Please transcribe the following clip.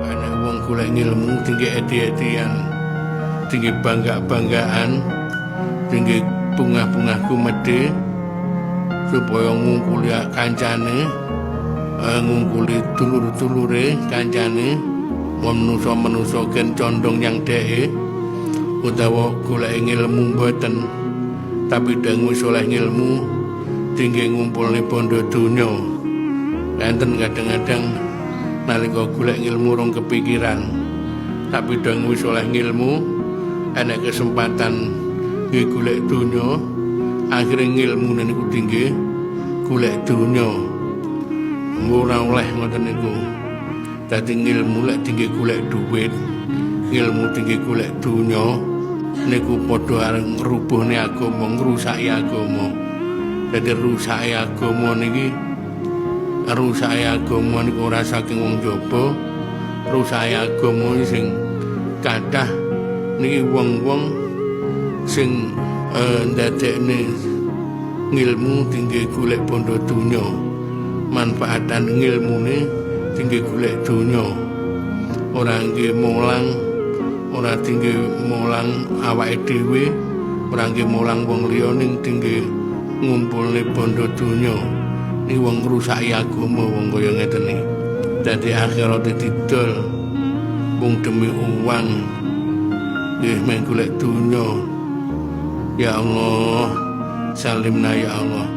Enek wong golek ngilmu tinggi eti-etian, tinggi bangga-banggaan, tinggi bungah-bungah kumede supaya ngungkuli kancane, ngungkuli dulur-dulure kancane, manusa-manusa gen condong yang dheke utawa golek ngilmu mboten, tapi dang wis oleh ngilmu tinggi ngumpulne bondo donya. Enten kadang-kadang nalika golek ngilmu rong kepikiran, tapi dang wis oleh ngilmu enek kesempatan nggih golek donya, akhire ngilmu niku tinggi golek donya. Ora oleh ngoten niku. Dadi ngilmu lek tinggi golek duit, ngilmu tinggi golek donya niku padha arep ngrubuhne agama, ngrusaki agama. Dadi rusake agama niki, rusake agama niku ora saking wong jaba, rusake agama sing kathah niki wong-wong sing ndadekne ngilmu tinggi golek bondo donya, manfaatan ngilmune tinggi golek donya, ora nggih mulang, ora tinggi mulang awake dhewe, ora nggih mulang wong liya, ning tinggi ngumpulne bondo donya. Niki wong ngrusaki agama wong kaya ngeten iki. Dadi akhirate didol mung demi uang, nggih mung golek donya. Ya Allah, salimna ya Allah.